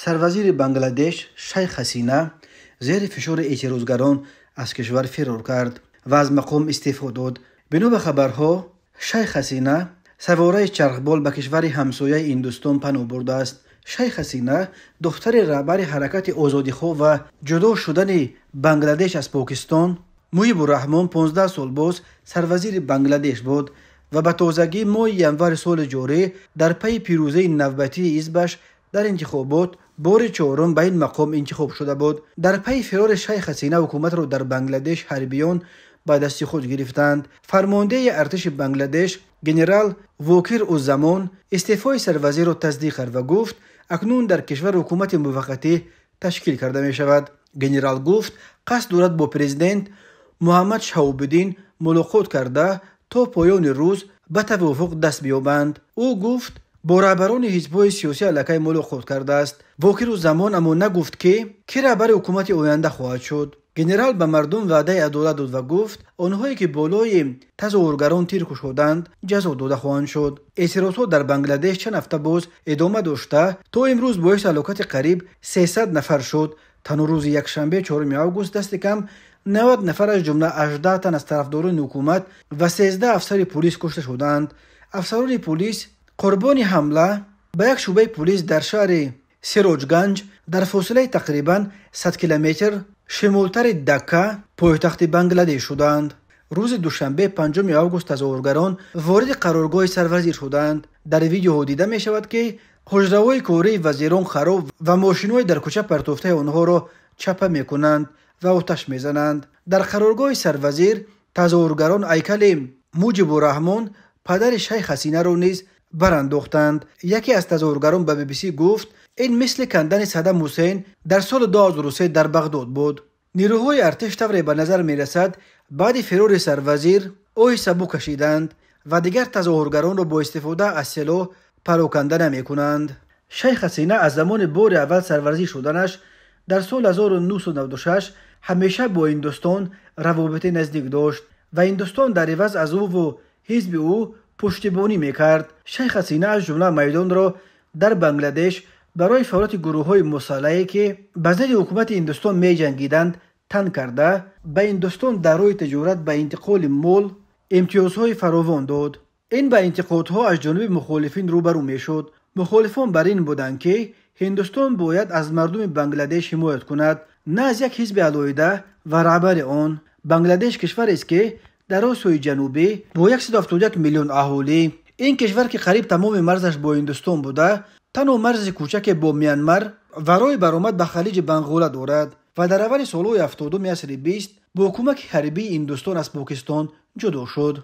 Сарвазири Бангладеш Шайх Ҳасина зери фишори эътирозгарон аз кишвар фирор кард ва аз мақом истеъфо дод. Бино ба хабарҳо, Шайх Ҳасина савораи чархбол ба кишвари ҳамсояи Ҳиндустон паноҳ бурдааст. Шайх Ҳасина духтари раҳбари ҳаракати озодихоҳ ва ҷудо шудани Бангладеш аз Покистон Муҳибурраҳмон 15 сол боз сарвазири Бангладеш буд ва ба тозагӣ моҳи январи соли ҷорӣ дар пайи пирӯзии навбатии ҳизбаш дар интихобот бори чорум ба ин мақом интихоб шуда буд. Дар пайи фирори Шайх Ҳасина ҳукуматро дар Бангладеш ҳарбиён ба дасти худ гирифтанд. Фармондеҳи артиши Бангладеш генерал Вокир Уззамон истеъфои сарвазирро тасдиқ кард ва гуфт, акнун дар кишвар ҳукумати муваққатӣ ташкил карда мешавад. Генерал гуфт, қасд дорад бо президент Муҳаммад Шаҳобуддин мулоқот карда то поёни рӯз ба тавофуқ даст биёбанд. Ӯ гуфт, бо раҳбарони ҳизбҳои сиёсӣ аллакай мулоқот кардааст. Вокируззамон аммо нагуфт, ки кӣ раҳбари ҳукумати оянда хоҳад шуд. Генерал ба мардум ваъдаи адолат дод ва гуфт, онҳое ки болои тазоҳургарон тир кушоданд, ҷазо дода хоҳанд шуд. Эътирозҳо дар Бангладеш чанд ҳафта боз идома дошта, то имрӯз боиси ҳалокати қариб 300 нафар шуд. Танҳо рӯзи якшанбе 4 август дасти кам 90 нафар аз ҷумла 18 тан аз тарафдорони ҳукумат ва 13 афсари полис кушта шуданд. Афсарони полис қурбони ҳамла ба як шӯъбаи полис дар шаҳри Сироҷганҷ дар фосилаи тақрибан 100 километр шимолтари Дакка, пойтахти Бангладеш шуданд. Рӯзи душанбе 5 август тазоҳургарон вориди қароргоҳи сарвазир шуданд. Дар видеоҳо дида мешавад, ки ҳуҷраҳои кории вазирон хароб ва мошинҳои дар кӯча партофтаи онҳоро чапа мекунанд ва оташ мезананд. Дар қароргоҳи сарвазир тазоҳургарон ҳайкали Муҷибурраҳмон, падари Шайх Ҳасинаро низ барандохтанд. Яке аз тазоҳургарон ба BBC гуфт, ин мисли кандани Саддам Ҳусейн дар соли 2003 дар Бағдод буд. Нерӯҳои артиш тавре ба назар мерасад, баъди фирори сарвазир оҳи сабук кашиданд ва дигар тазоҳургаронро бо истифода аз силоҳ пароканда намекунанд. Шайх Ҳасина аз замони бори аввал сарвазир шуданаш дар соли 1996 ҳамеша бо Ҳиндустон равобити наздик дошт ва Ҳиндустон дар иваз аз ӯву ҳизби ӯ пуштибонӣ мекард. Шайх Ҳасина аз ҷумла майдонро дар Бангладеш барои фаъолияти гурӯҳҳои мусаллаҳе, ки ба зидди ҳукумати Ҳиндустон меҷангиданд, тан карда, ба Ҳиндустон дар роҳи тиҷорат ба интиқоли мол имтиёзҳои фаровон дод. Ин ба интиқодҳо аз ҷониби мухолифин рӯбарӯ мешуд. Мухолифон бар ин буданд, ки Ҳиндустон бояд аз мардуми Бангладеш ҳимоят кунад, на аз як ҳизби алоҳида ва раҳбари он. Бангладеш кишварест, ки дар Осиёи Ҷанубӣ бо 171 миллион аҳолӣ, ин кишвар ки қариб тамоми марзаш бо Ҳиндустон буда, танҳо марзи кӯчаке бо Мянмар ва роҳи баромад ба халиҷи Банғола дорад ва дар аввали солҳои 70-уми асри 20 бо кӯмаки ҳарбии Ҳиндустон аз Покистон ҷудо шуд.